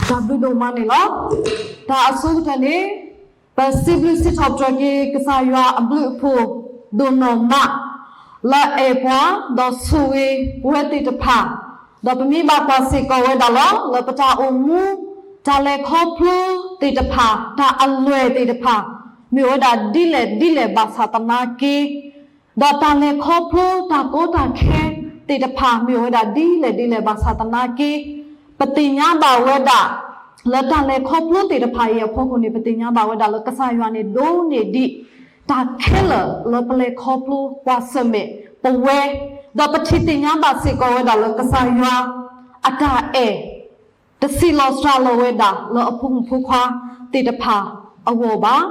တၢ်ဘျုးဒိၣ်မးန့ၣ်လီၤ. တၢ်အဆိကတၢၢ်န့ၣ် ပစံးဘျုးစံးထီၣ်ပတြၢၤက့ၤ ကစၢ်ယွၤအဘျုးအဖှိၣ်ဒိၣ်နီၢ်မး လၢအအဲၣ်ပှၤ ဒီးဆိၣ်ဂ့ၤပဝဲသ့ၣ်တဖၣ်, ဒီးပမ့ၢ်ဘၣ်ကွၢ်စ့ၢ်ကီးဝဲဒၣ်လီၤ လၢပတၢ်အိၣ်မူ တၢ်လဲၤခီဖျိသ့ၣ်တဖၣ် တၢ်အလွဲၢ်သ့ၣ်တဖၣ် မ့ၢ်ဝဲဒၣ်ဒ်လဲၣ်ဒ်လဲၣ်ဘၣ်ဆၣ်သနာ်က့ ဒီးတၢ်လဲၤခီဖျိတၢ်ကီတၢ်ခဲသ့ၣ်တဖၣ် မ့ၢ်ဝဲဒၣ်ဒ်လဲၣ်ဒ်လဲၣ်ဘၣ်ဆၣ်သနာ်က့ ပသ့ၣ်ညါဘၣ်ဝဲဒၣ် လၢတၢ်လဲၤခီဖျိသ့ၣ်တဖၣ်အံၤအဖီခိၣ်န့ၣ် ပသ့ၣ်ညါဘၣ်ဝဲဒၣ်လၢကစၢ်ယွၤန့ၣ် ဒိၣ်န့ၢ်ဒံး တၢ်ခဲလၢာ်လၢပလဲၤခီဖျိကွၢ်ဆၢၣ်မဲာ်ပဝဲ, ဒီးပထံၣ်သ့ၣ်ညါဘၣ်စ့ၢ်ကီးဝဲဒၣ်လၢကစၢ်ယွၤ အတၢ်အဲၣ် တဆံးလီၤစှၤလီၤဝဲဒၣ်လၢအဖိမုၣ်ဖိခွါသ့ၣ်တဖၣ်အဂီၢ်ဘၣ်.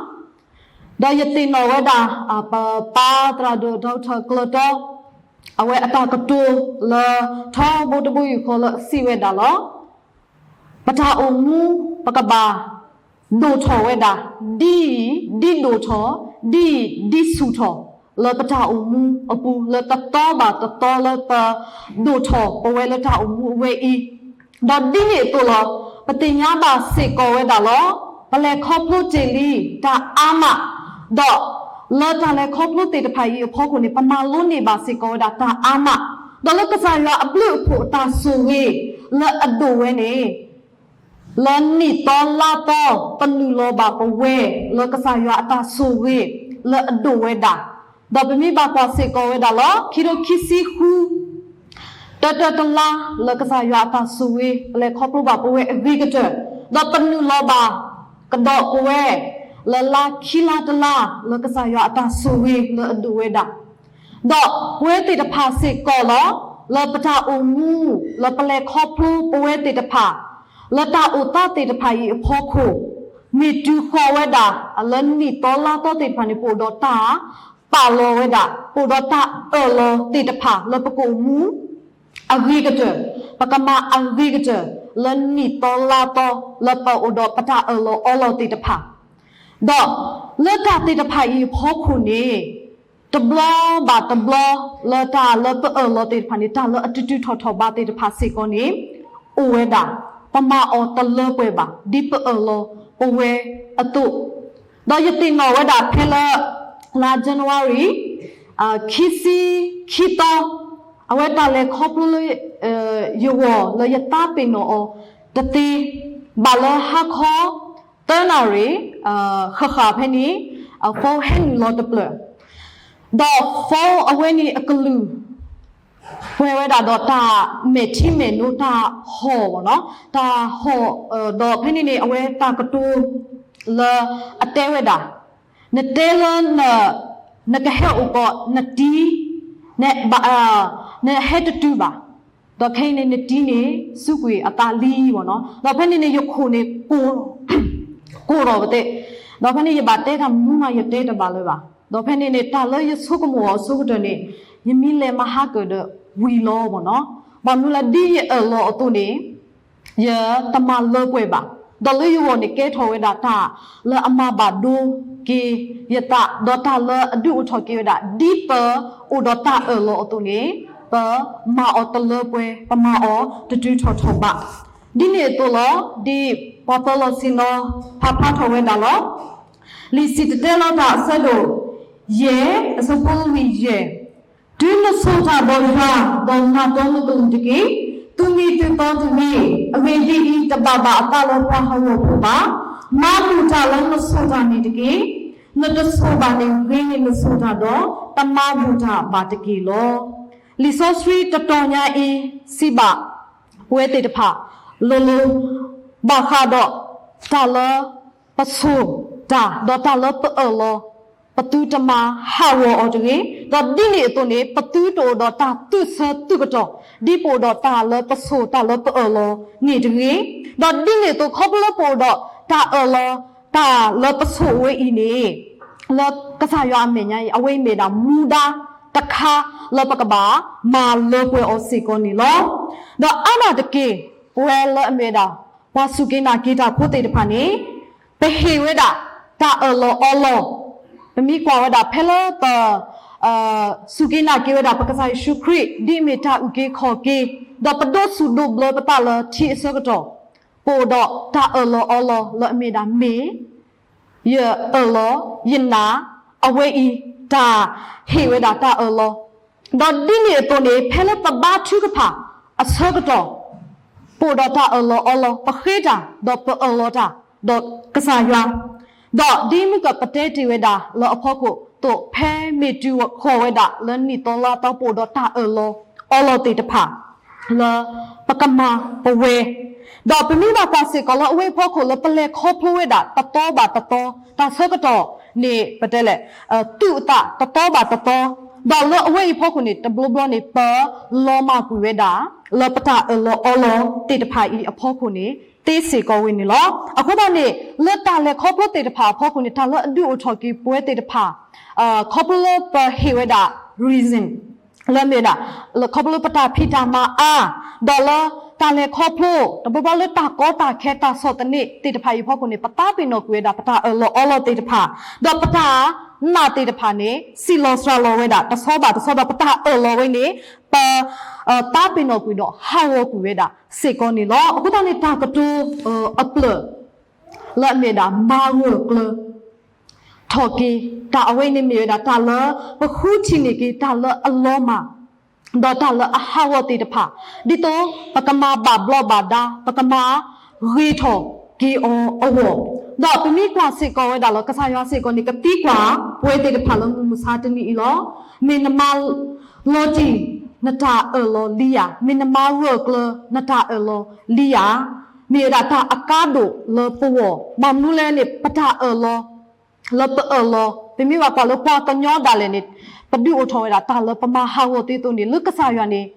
ဒီးယသ့ၣ်နီၣ်ဝဲဒၣ် ပပၢ်သရၣ်ဒိၣ် ဒီကထၢၣ်ကျၢၤတီ အဝဲအတၢ်ကတိၤလၢ ထီဘိတဘိယူၢ်ဃီလၢအစံးဝဲဒၣ်လီၤ. ပတၢ်အိၣ်မူ ပကဘၣ် ဒိၣ်ထီၣ်ဝဲဒၣ် ဒ်အံၤ ဒ်ဒိၣ်ထီၣ် ဒ်အံၤ ဒ်ဆူၣ်ထီၣ် လၢပတၢ်အိၣ်မူအပူၤ လၢတသီဘၣ်တသီလၢပ ဒိၣ်ထီၣ်ပဝဲလၢတၢ်အိၣ်မူအဝဲအံၤ, ဒီးဒ်န့ၣ်အသိးလီၤ ပသ့ၣ်ညါဘၣ်စ့ၢ်ကီးဝဲဒၣ်လီၤ ပလဲၤခီဖျိတ့ၢ်လံ တၢ်အါမး, ဒီး လၢတၢ်လဲၤခီဖျိသ့ၣ်တဖၣ်အံၤအဖီခိၣ်န့ၣ် ပမၤလိန့ၢ်ဘၣ်စ့ၢ်ကီးဝဲဒၣ်တၢ်အါမး, ဒီးလၢကစၢ်ယွၤအဘျုးအဖှိၣ်အတၢ်ဆိၣ်ဂ့ၤ လၢအဒိၣ်ဝဲန့ၣ် လၢနံၣ်သီလါသီ ပနုာ်လီၤဘၣ်ပဝဲ လၢကစၢ်ယွၤအတၢ်ဆိၣ်ဂ့ၤ လၢအဒိၣ်ဝဲဒၣ်, ဒီးပမ့ၢ်ဘၣ်ကွၢ်စ့ၢ်ကီးဝဲဒၣ်လီၤ ခံထိခံဆံဃု တၢတၢတလါ လၢကစၢ်ယွၤအတၢ်ဆိၣ်ဂ့ၤ ပလဲၤခီဖျိဘၣ်ပဝဲအဂ့ၤကတၢၢ်, ဒီးပနုာ်လီၤဘၣ်ကဒီးပဝဲ လၢလါခံလါတလါ လၢကစၢ်ယွၤအတၢ်ဆိၣ်ဂ့ၤလၢအဒိၣ်ဝဲဒၣ် ဒီးပဝဲသ့ၣ်တဖၣ်စ့ၢ်ကီးလီၤ လၢပတၢ်အိၣ်မူ လၢပလဲၤခီဖျိပဝဲသ့ၣ်တဖၣ် လၢတၢ်အိၣ်သးသ့ၣ်တဖၣ်အံၤအဖီခိၣ် မ့ၢ်တုၤဃီၤဝဲဒၣ် လၢနံၣ်သီလါသီသ့ၣ်တဖၣ်န့ၣ် ပအိၣ်ဒီးတၢ်ပာ်လီၤဝဲဒၣ် ပအိၣ်ဒီးတၢ်အၢၣ်လီၤသ့ၣ်တဖၣ် လၢပကအိၣ်မူ အဂ့ၤကတၢၢ်, ပကမၤအဂ့ၤကတၢၢ် လၢနံၣ်သီလါသီ လၢပအိၣ်ဒီးပတၢ်အၢၣ်လီၤအီလီၤသ့ၣ်တဖၣ်, ဒီးလၢတၢ်သ့ၣ်တဖၣ်အံၤအဖီခိၣ်န့ၣ် တဘျီဘၣ်တဘျီ လၢတၢ်လၢပအၢၣ်လီၤသ့ၣ်တဖၣ်န့ၣ် တၢ်လၢအတုၤတုၤထီၣ်ထီၣ်ဘၣ်သ့ၣ်တဖၣ်စ့ၢ်ကီးန့ၣ် အိၣ်ဝဲဒၣ်, ပမၤအီၤတလၢပှဲၤဘၣ် ဒ်ပအၢၣ်လီၤပဝဲအသိး, ဒီးယသ့ၣ်နီၣ်ဝဲဒၣ်ဖဲလၢ လါ January ခံဆံခံသီ အဝဲတၢ်လဲၤခီဖျိလၢ ယဂီၢ်လၢယသးပ့ၤနီၣ်အီၤတသ့, ဘၣ်လၢဟါခီ သၢနၣ်ရံၣ် ဃၣ်ဃၣ်ဖဲန့ၣ် phone ဟဲနုာ်လီၤတဖျၢၣ်, ဒီး phone အဝဲန့ၣ်အကလုၢ် ပှဲၤဝဲဒၣ်ဒီးတၢ်မဲာ်ထံမဲာ်နိတၢ်ဟီၣ်ဘၣ်နီၤ, တၢ်ဟီၣ်, ဒီးဖဲန့ၣ်န့ၣ် အဝဲတၢ်ကတိၤလၢအတဲဝဲဒၣ်, နတဲလၢ နကဟဲအိၣ်ကီးနတံၤ, နဟဲတတုၤဘၣ်, ဒီးခဲအံၤန့ၣ် နတံၤန့ၣ် စူးကွံာ်အသးလံဘၣ်နီၤ, ဒီးဖဲန့ၣ်န့ၣ် ယခိၣ်န့ၣ် ကိၢ်ထီၣ်ပသ့ၣ်, ဒီးဖဲန့ၣ် ယဘၣ်တဲတၢ်မနုၤမးယတဲတဘၣ်လၢၤဘၣ်, ဒီးဖဲန့ၣ်န့ၣ် တၢ်လၢယဆိကမိၣ်အီၤအဆိကတၢၢ်န့ၣ် ယမ့ၢ်လဲၤမၤဟါကၢၣ်ဒီးဝံၤလီၤဘၣ်နီၤ, ဘၣ်မနုၤလၢဒ်ယအၢၣ်လီၤအသိးန့ၣ် ယတမၤလၢပှဲၤဘၣ်, ဒီးလၢယဂီၢ်န့ၣ်ကဲထီၣ်ဝဲဒၣ်တၢ်လၢအမၤဘၣ်ဒိက့ၤယသး, ဒီးတၢ်လၢအဒုးအိၣ်ထီၣ်က့ၤဝဲဒၣ် ဒ်ပအိၣ်ဒီးတၢ်အၢၣ်လီၤအသိးန့ၣ် ပမၤအီၤတလၢပှဲၤ, ပမၤအီၤတတုၤထီၣ်ထီၣ်ဘၣ်. ဒ်န့ၣ်အသိးလီၤ, ဒ်ပှၤပၢၤလီၢ်ဆ့ၣ်နီၤ ဖးဖျါထီၣ်ဝဲဒၣ်လီၤ. လံာ်စံၣ်တဲၤတဲလီၤတၢ်အဆၢဒိၣ်ယဲၢ် အဆၢဖိလွံၢ်ယဲၢ်, တုၤနဆိၣ်တၢ်ဒီးယွၤ, ဒီးမၤတီမုၢ်ကလူးတက့ၢ်. သုမ့ၢ်သုသီတဂ့ၤ. အဂ့ၢ်ဒ်အံၤ, တဘၣ်ဘၣ်အသးလၢပှၤဟးဂီၤဖိဘၣ်. မၤဘူၣ်တၢ်လၢနဆိၣ်တၢ်န့ၣ်တက့ၢ်. နတဆိၣ်ဘၣ်န့ၣ် ဂ့ၤန့ၢ်နဆိၣ်တၢ်ဒီး တမၤဘူၣ်တၢ်ဘၣ်တက့ၢ်လီၤ. လံာ်စီဆှံတတီၤညါအံၤ စံးဘၣ်ပဝဲသ့ၣ်တဖၣ် လိၤလိၤ ဘၣ်ဃးဒီးတၢ်လၢပဆိၣ်တၢ် ဒီးတၢ်လၢပအၢၣ်လီၤ ပသုတမၤဟးဂီၤအီၤတဂ့ၤ. ဒီးဒ်န့ၣ်အသိးန့ၣ် ပသုတအိၣ်ဒီးတၢ်သူၣ်ဆၢသုးကတီၢ် ဒ်ပအိၣ်ဒီးတၢ်လၢပဆိၣ်တၢ်လၢပအၢၣ်လီၤန့ၣ်တဂ့ၤ. ဒီးဒ်န့ၣ်အသိး ခီဖျိလၢပအိၣ်ဒီးတၢ်အၢၣ်လီၤ တၢ်လၢပဆိၣ်ဝဲအံၤန့ၣ် လၢကစၢ်ယွၤအမဲာ်ညါအံၤ အဝဲအံၤမ့ၢ်ဒၣ်မူဒါတခါ လၢပကဘၣ်မၤလၢပှဲၤအီၤစ့ၢ်ကီးန့ၣ်လီၤ. ဒီးအါမးတက့ၢ် ပဝဲလၢအမ့ၢ်ဝဲဒၣ် ပှၤစူၢ်က့ၤနာ်က့ၤတၢ်ဖိသ့ၣ်တဖၣ်န့ၣ် ပဟ့ၣ်ဝဲဒၣ်တၢ်အၢၣ်လီၤအီလီၤ, ပမ့ၢ်ကွၢ်ဝဲဒၣ်ဖဲလၢပ စူၢ်က့ၤနာ်က့ၤဝဲဒၣ် ပကစၢ်ယ့ၣ်ၡူးခရံာ် ဒ်အမ့ၢ်တၢ်အုၣ်က့ၤခီၣ်က့ၤ, ဒီးပဒိးဆူၣ်ဒိးဘျၢပသးလၢထံအဆၢကတီၢ်, ပအိၣ်ဒီးတၢ်အၢၣ်လီၤအီလီၤလၢအမ့ၢ်ဒၣ်မ့ၢ် ယအၢၣ်လီၤ ယနာ် အဝဲအံၤ တၢ်ဟ့ၣ်ဝဲဒၣ်တၢ်အၢၣ်လီၤ. ဒီးဒ်န့ၣ်အသိးန့ၣ် ဖဲလၢပဘါထုကဖၣ်အဆၢကတီၢ် ပအိၣ်ဒီးတၢ်အၢၣ်လီၤအီလီၤ ပဃ့တၢ် ဒီးပအၢၣ်လီၤတၢ် ဒီးကစၢ်ယွၤ ဒီးဒ်မုၢ်ကပတဲတ့ၢ်ဝဲဒၣ်လၢအဖီခိၣ်သိး ဖဲမ့ၢ်တုၤဃီၤဝဲဒၣ်လၢနံၣ်သီလါသီ ပအိၣ်ဒီးတၢ်အၢၣ်လီၤအီလီၤသ့ၣ်တဖၣ် လၢပကမၤပဝဲ ဒီးပမ့ၢ်ဘၣ်ကွၢ်စ့ၢ်ကီးလၢအဝဲအံၤဖီခိၣ်လၢပလဲၤခီဖျိဝဲဒၣ်တသီဘၣ်တသီ တၢ်ဆၢကတီၢ်န့ၣ် ပတဲလဲၣ် သူၣ်အသးတသီဘၣ်တသီ ဒီးလၢအဝဲအံၤဖီခိၣ်န့ၣ် တဘျီဘျီန့ၣ် ပလီၤမၢ်ကွံာ်ဝဲဒၣ် လၢပတၢ်အၢၣ်လီၤအီလီၤသ့ၣ်တဖၣ်အံၤအဖီခိၣ်န့ၣ် သ့စ့ၢ်ကီးဝဲန့ၣ်လီၤ. အဃိသတးန့ၣ် လၢတၢ်လဲၤခီဖျိသ့ၣ်တဖၣ်အဖီခိၣ်န့ၣ် တၢ်လၢအဒုးအိၣ်ထီၣ်က့ၤပဝဲသ့ၣ်တဖၣ် ခီဖျိလၢပဟ့ၣ်ဝဲဒၣ် reason လၢမ့ၢ်ဝဲဒၣ် ခီဖျိလၢပတၢ်ဖံးတၢ်မၤအါ ဒီးလၢတၢ်လဲၤခီဖျိ တဘျီဘျီလၢတၢ်ကီတၢ်ခဲတၢ်ဆီၣ်သနံးသ့ၣ်တဖၣ်အံၤအဖီခိၣ်န့ၣ် ပသးပ့ၤနီၣ်ကွံာ်ဝဲဒၣ် ပတၢ်အၢၣ်လီၤအီလီၤသ့ၣ်တဖၣ် ဒီးပတၢ်နာ်သ့ၣ်တဖၣ်န့ၣ် စံၣ်လီၤစှၤလီၤဝဲဒၣ် တဆီဘၣ်တဆီ ဒီးပတၢ်အၢၣ်လီၤဝဲန့ၣ် ပ သးပ့ၤနီၣ်ကွံာ်ဒီးဟးဂီၤကွံာ်ဝဲဒၣ်စ့ၢ်ကီးန့ၣ်လီၤ. အဃိသတးန့ၣ် တၢ်ကတိၤအဖျၢၣ် လၢအမ့ၢ်ဝဲဒၣ် မၤဂၢၢ်ကျၢၤ ထီၣ်က့ၤ တၢ်အဝဲန့ၣ်မ့ၢ်ဝဲဒၣ် တၢ်လၢပဃုထံၣ်န့ၢ်က့ၤ တၢ်လၢအလီၤမၢ် ဒီးတၢ်လၢအဟးဂီၤသ့ၣ်တဖၣ် ဒ်သိးပကမၤဘၣ်ဘျီးဘၣ်ဒါ ပကမၤဂ့ၤထီၣ်က့ၤအီၤအဂီၢ်, ဒီးပမ့ၢ်ကွၢ်စ့ၢ်ကီးဝဲဒၣ်လၢ ကစၢ်ယွၤစ့ၢ်ကီးန့ၣ် ကသံကွၢ်ပဝဲသ့ၣ်တဖၣ်လၢမုၢ်မဆါတနံၤအံၤလီၤ. မ့ၢ်နမၤလီၤတံၢ်နတၢ်အၢၣ်လီၤလံဧါ, မ့ၢ်နမၤဂၢၢ်ကျၢၤနတၢ်အၢၣ်လီၤလံဧါ, မ့ၢ်ဝဲဒၣ်တၢ်အကါဒိၣ်လၢပဂီၢ်, ဘၣ်မနုၤလဲၣ်န့ၣ် ပတၢ်အၢၣ်လီၤ လၢပအၢၣ်လီၤ, ပမ့ၢ်ဘၣ်ကွၢ်လၢပှၤကညီဒၣ်လဲာ်န့ၣ် ပဒုးအိၣ်ထီၣ်ဝဲဒၣ်တၢ်လၢပမၤဟးဂီၤသ့အသိးန့ၣ် လၢကစၢ်ယွၤန့ၣ်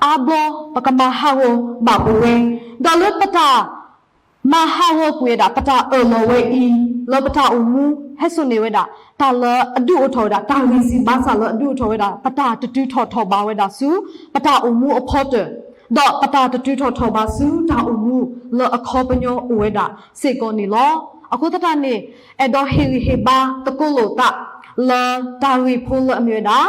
အါဘျီပကမၤဟးဂီၤဘၣ်ပဝဲ, ဒီးလၢပတၢ်မၤဟးဂီၤကွံာ်ဝဲဒၣ် ပတၢ်အၢၣ်လီၤဝဲအံၤ လၢပတၢ်အိၣ်မူ ဟဲစိာ်န့ၢ်ဝဲဒၣ် တၢ်လၢအဒုးအိၣ်ထီၣ်ဝဲဒၣ် တၢ်ဂံၢ်စၢ်ဘါစၢ်လၢအဒုးအိၣ်ထီၣ်ဝဲဒၣ် ပတၢ်တတုၤထီၣ်ထီၣ်ဘၣ်ဝဲဒၣ်ဆူ ပတၢ်အိၣ်မူအဖီတၢၣ်, ဒီးပတၢ်တတုၤထီၣ်ထီၣ်ဘၣ်ဆူတၢ်အိၣ်မူလၢအခီပညီအိၣ်ဝဲဒၣ်စ့ၢ်ကီးန့ၣ်လီၤ. အဃိသတးန့ၣ် အဲၣ်ဒိးဟ့ၣ်ဂံၢ်ဟ့ၣ်ဘါသကိးလိာ်သး လၢတၢ်ဂ့ၢ်ဖိလၢအမ့ၢ်ဝဲဒၣ်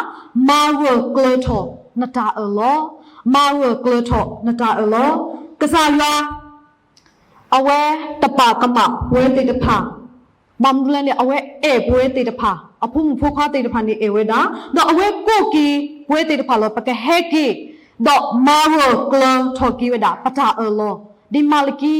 မၤဂၢၢ်ကျၢၤထီၣ်နတၢ်အၢၣ်လီၤ, မၤဂၢၢ်ကျၢၤထီၣ်နတၢ်အၢၣ်လီၤ. ကစၢ်ယွၤ အဝဲတပာ်ကမၣ်ပဝဲသ့ၣ်တဖၣ်, ဘၣ်မနုၤလဲၣ်န့ၣ် အဝဲအဲၣ်ပဝဲသ့ၣ်တဖၣ်, အဖိမုၣ်ဖိခွါသ့ၣ်တဖၣ်န့ၣ်အဲၣ်ဝဲဒၣ်, ဒီးအဝဲကိးက့ၤပဝဲသ့ၣ်တဖၣ်လၢပကဟဲက့ၤ ဒီးမၤဂၢၢ်ကျၢၤထီၣ်က့ၤဝဲဒၣ် ပတၢ်အၢၣ်လီၤ, ဒ်မၤလကံ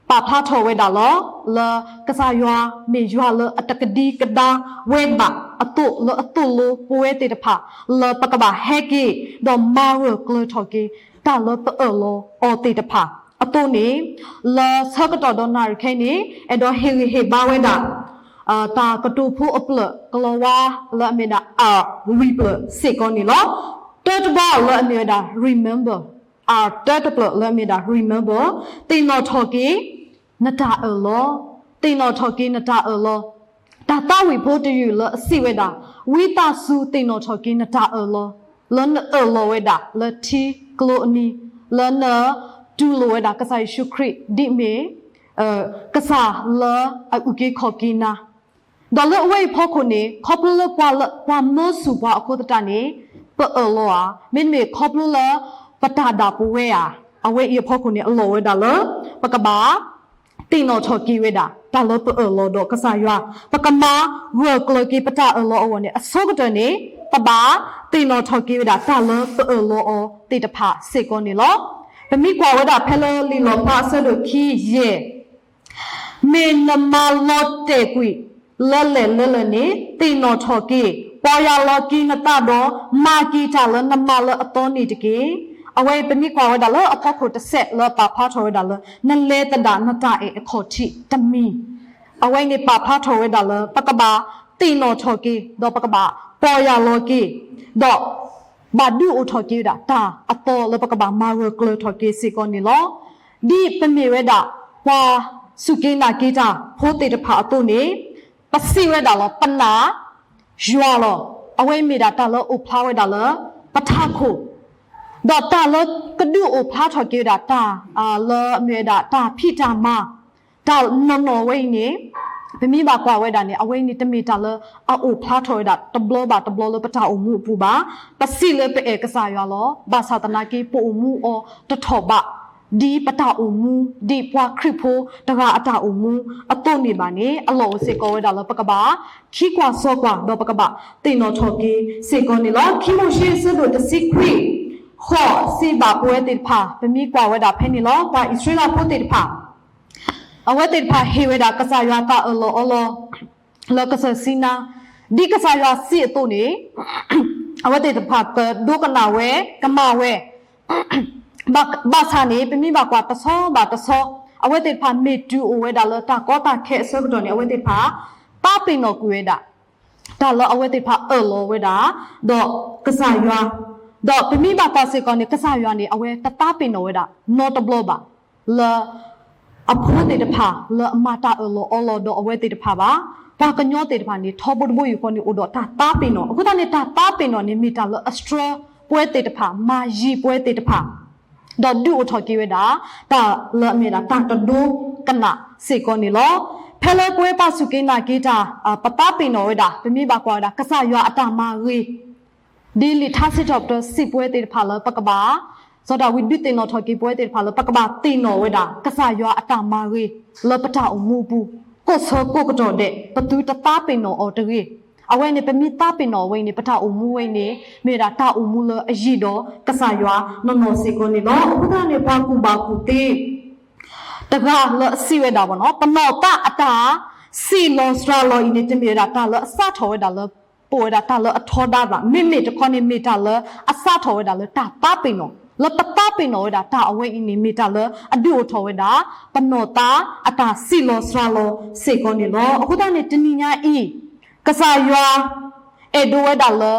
ပာ်ဖျါထီၣ်ဝဲဒၣ်လီၤ. လၢကစၢ်ယွၤမ့ၢ်ယွၤလၢအတကဒံကဒါဝဲဘၣ်အသိးလၢအသိၣ်လိပဝဲသ့ၣ်တဖၣ် လၢပကဘၣ်ဟဲက့ၤ ဒီးမၤဂၢၢ်ကျၢၤထီၣ်က့ၤ တၢ်လၢပအၢၣ်လီၤအီၤသ့ၣ်တဖၣ်အသိးန့ၣ်, လၢဆၢကတီၢ်ဒီးနၣ်ရံၣ်ခဲအံၤန့ၣ် အဲၣ်ဒိးဟ့ၣ်ဂံၢ်ဟ့ၣ်ဘါဝဲဒၣ် တၢ်ကတိၤဖိအဖျၢၣ် ကလီၤဝါလၢအမ့ၢ်ဒၣ် အလွံၢ်ဖျၢၣ်စ့ၢ်ကီးန့ၣ်လီၤ. တၢတဘီလၢအမ့ၢ်ဝဲဒၣ် remember, အတၢတဖျၢၣ်လၢအမ့ၢ်ဒၣ် remember, သ့ၣ်နီၣ်ထီၣ်က့ၤနတၢ်အၢၣ်လီၤ, သ့ၣ်နီၣ်ထီၣ်က့ၤနတၢ်အၢၣ်လီၤ. တၢ်သးဝံၣ်ဖိတယုၢ်လၢအစံးဝဲဒၣ်, ဝံသးစူၤသ့ၣ်နီၣ်ထီၣ်က့ၤနတၢ်အၢၣ်လီၤ, လၢနအၢၣ်လီၤဝဲဒၣ်လၢထံကျိအနံၤ, လၢနတူၢ်လိာ်ဝဲဒၣ်ကစၢ်ယ့ၣ်ၡူးခရံာ် ဒ်မ့ၢ် ကစၢ်လၢအအုၣ်က့ၤခီၣ်က့ၤနၤ, ဒီးလၢအဝဲအံၤဖီခိၣ်န့ၣ် ခီဖျိလၢပှၤမၢဆူၣ်ပှၤအဃိသတးန့ၣ် ပအၢၣ်လီၤဧါ, မ့တမ့ၢ်ခီဖျိလၢပတၢ်ဒၣ်ပဝဲဧါ, အဝဲအံၤအဖီခိၣ်န့ၣ် အလီၢ်ဝဲဒၣ်လၢ ပကဘၣ်သ့ၣ်နီၣ်ထီၣ်က့ၤဝဲဒၣ် တၢ်လၢပအၢၣ်လီၤဒီးကစၢ်ယွၤ, ပကမၤဂၢၢ်ကျၢၤက့ၤပတၢ်အၢၣ်လီၤအဂီၢ်န့ၣ် အဆိကတၢၢ်န့ၣ် ပဘၣ်သ့ၣ်နီၣ်ထီၣ်က့ၤဝဲဒၣ် တၢ်လၢပအၢၣ်လီၤအီၤသ့ၣ်တဖၣ်စ့ၢ်ကီးန့ၣ်လီၤ. ပမ့ၢ်ကွၢ်ဝဲဒၣ်ဖဲလၢလံာ်လီၤဖျါအဆၢဒိၣ်ခံယဲၢ် မ့ၢ်နမၤလီၤတဲာ်ကွံာ်လၢလဲၣ်လၢလဲၣ်န့ၣ် သ့ၣ်နီၣ်ထီၣ်က့ၤ, ပီၢ်ယၢ်လီၤက့ၤနသးဒီး မၤက့ၤတၢ်လၢနမၤလၢအသီန့ၣ်တက့ၢ်. အဝဲအံၤပမ့ၢ်ကွၢ်ဝဲဒၣ်လၢအဖီခိၣ်တစဲးလၢပာ်ဖျါထီၣ်ဝဲဒၣ်လၢ နလဲၤသဒၣ်နတၢ်အဲၣ်အခီၣ်ထံးတမံၤ, အဝဲန့ၣ်ပာ်ဖျါထီၣ်ဝဲဒၣ်လၢ ပကဘၣ်သ့ၣ်နီၣ်ထီၣ်က့ၤ ဒီးပကဘၣ်ပီၢ်ယၢ်လီၤက့ၤ, ဒီး ဘၣ်ဒုးအိၣ်ထီၣ်က့ၤဝဲဒၣ်တၢ်အသီလၢပကဘၣ်မၤဂၢၢ်ကျၢၤထီၣ်က့ၤစ့ၢ်ကီးန့ၣ်လီၤ. ဒ်ပမ့ၢ်ဝဲဒၣ် ပှၤစူၢ်က့ၤနာ်က့ၤတၢ်ဖိသ့ၣ်တဖၣ်အသိးန့ၣ် ပစံးဝဲဒၣ်လီၤ ပနာ်ယွၤလီၤ. အဝဲမ့ၢ်ဒၣ်တၢ်လၢအိၣ်ဖျါဝဲဒၣ်လၢ ပထးခိၣ် ဒီးတၢ်လၢကဒုးအိၣ်ဖျါထီၣ်က့ၤဝဲဒၣ်တၢ် လၢမ့ၢ်ဝဲဒၣ်တၢ်ဖံးတၢ်မၤ တၢ်နီၢ်နီၢ်ဝဲအံၤန့ၣ် ပမ့ၢ်ဘၣ်ကွၢ်ဝဲဒၣ်န့ၣ် အဝဲန့ၣ်တမ့ၢ်တၢ်လၢအအိၣ်ဖျါထီၣ်ဝဲဒၣ်တဘျီဘၣ်တဘျီလၢပတၢ်အိၣ်မူအပူၤဘၣ်. ပစံးလၢပအဲၣ်ကစၢ်ယွၤလီၤ. ဘၣ်ဆၣ်သနာ်က့ ပအိၣ်မူအီၤတထီၣ်ဘး ဒ်ပတၢ်အိၣ်မူ ဒ်ပှၤခရံာ်ဖိတဂၤအတၢ်အိၣ်မူအသိးန့ၣ်ဘၣ်န့ၣ် အလီၢ်အိၣ်စ့ၢ်ကီးဝဲဒၣ်လၢပကဘၣ် ခံကွၢ်စီကွၢ်ဒီးပကဘၣ်သ့ၣ်နီၣ်ထီၣ်က့ၤစ့ၢ်ကီးန့ၣ်လီၤ. ခံမိၤၡ့အဆၢဒိၣ်တဆံခွံ ဃိး စံးဘၣ်ပဝဲသ့ၣ်တဖၣ် ပမ့ၢ်ကွၢ်ဝဲဒၣ်ဖဲန့ၣ်လီၤ. ပှၤအံၣ်စရ့လးဖိသ့ၣ်တဖၣ် အဝဲသ့ၣ်တဖၣ်ဟ့ၣ်ဝဲဒၣ်ကစၢ်ယွၤတၢ်အၢၣ်လီၤအီလီၤ လၢကစၢၢ်စံနါ ဒ်ကစၢ်ယွၤစံးအသိးန့ၣ် အဝဲသ့ၣ်တဖၣ်ကဒိကနၣ်ဝဲ ကမၤဝဲ ဘၣ်ဆၣ်န့ၣ် ပမ့ၢ်ဘၣ်ကွၢ်တဆီဘၣ်တဆီ အဝဲသ့ၣ်တဖၣ်မ့ၢ်တုၤအိၣ်ဝဲဒၣ်လၢတၢ်ကီတၢ်ခဲအဆၢကတီၢ်န့ၣ် အဝဲသ့ၣ်တဖၣ် သးပ့ၤနီၣ်ကွံာ်ဝဲဒၣ် တၢ်လၢအဝဲသ့ၣ်တဖၣ်အၢၣ်လီၤဝဲဒၣ် ဒီးကစၢ်ယွၤ ဒီးပမ့ၢ်ဘၣ်ကွၢ်စ့ၢ်ကီးန့ၣ် ကစၢ်ယွၤန့ၣ် အဝဲတသးပ့ၤနီၣ်ဝဲဒၣ် နီတဘျီဘၣ် လၢ အဖိသ့ၣ်တဖၣ်လၢအမၤတၢ်အၢၣ်လီၤအီလီၤဒီးအဝဲသ့ၣ်တဖၣ်ဘၣ်. ပှၤကညီသ့ၣ်တဖၣ်န့ၣ် ထီဘိတဘိယူၢ်ဃီန့ၣ် အိၣ်ဒီးတၢ်သးပ့ၤနီၣ်. အဃိသတးန့ၣ် တၢ်သးပ့ၤနီၣ်န့ၣ် မ့ၢ်တၢ်လၢအစှၢပဝဲသ့ၣ်တဖၣ် မၤယံၤပဝဲသ့ၣ်တဖၣ် ဒီးဒုးအိၣ်ထီၣ်က့ၤဝဲဒၣ် တၢ်လၢအမ့ၢ်ဒၣ်တၢ်တဒိကနၣ်စ့ၢ်ကီးန့ၣ်လီၤ. ဖဲလၢပဝဲပာ်ဆူၣ်က့ၤနာ်က့ၤတၢ် ပသးပ့ၤနီၣ်ဝဲဒၣ် ပမ့ၢ်ဘၣ်ကွၢ်ဝဲဒၣ် ကစၢ်ယွၤအတၢ်မၤဂ့ၤ ဒ်လံာ်ထါစံးထီၣ်ပတြၢၤစံးပဝဲသ့ၣ်တဖၣ်လၢပကဘၣ် စီၤဒၤဝံးဒုးသ့ၣ်နီၣ်ထီၣ်က့ၤပဝဲသ့ၣ်တဖၣ်လၢပကဘၣ်သ့ၣ်နီၣ်ဝဲဒၣ် ကစၢ်ယွၤအတၢ်မၤဂ့ၤ လၢပတၢ်အိၣ်မူအပူၤ ကိးဆၢကိးကတီၢ်ဒဲး ပသုတသးပ့ၤနီၣ်အီၤတဂ့ၤ. အဝဲန့ၣ် ပမ့ၢ်သးပ့ၤနီၣ်အဝဲအံၤန့ၣ် ပတၢ်အိၣ်မူဝဲအံၤန့ၣ် မ့ၢ်ဝဲဒၣ်တၢ်အိၣ်မူလၢအယံၤဒီးကစၢ်ယွၤနီၢ်နီၢ်စ့ၢ်ကီးန့ၣ်လီၤ. အဃိသတးန့ၣ် ပှၤကူၣ်ဘၣ်ကူၣ်သ့ တဂၤလၢအစံးဝဲဒၣ် ပနီၢ်သးအတၢ်စံးလီၤစှၤလီၤအံၤန့ၣ် တမ့ၢ်ဝဲဒၣ်တၢ်လၢအစးထီၣ်ဝဲဒၣ်လၢ ပအိၣ်ဝဲဒၣ်တၢ်လၢအထီဒါဘၣ်. မ့မ့ၢ်တခီန့ၣ် မ့ၢ်တၢ်လၢအစးထီၣ်ဝဲဒၣ်လၢတၢ်သးပ့ၤနီၣ် လၢပသးပ့ၤနီၣ်ဝဲဒၣ်တၢ်အဝဲအံၤန့ၣ် မ့ၢ်တၢ်လၢအဒုးအိၣ်ထီၣ်ဝဲဒၣ် ပနီၢ်သးအတၢ်စံးလီၤစှၤလီၤစ့ၢ်ကီးန့ၣ်လီၤ. အဃိသတးန့ၣ် တနံၤညါအံၤ ကစၢ်ယွၤ အဲၣ်ဒိးဝဲဒၣ်လၢ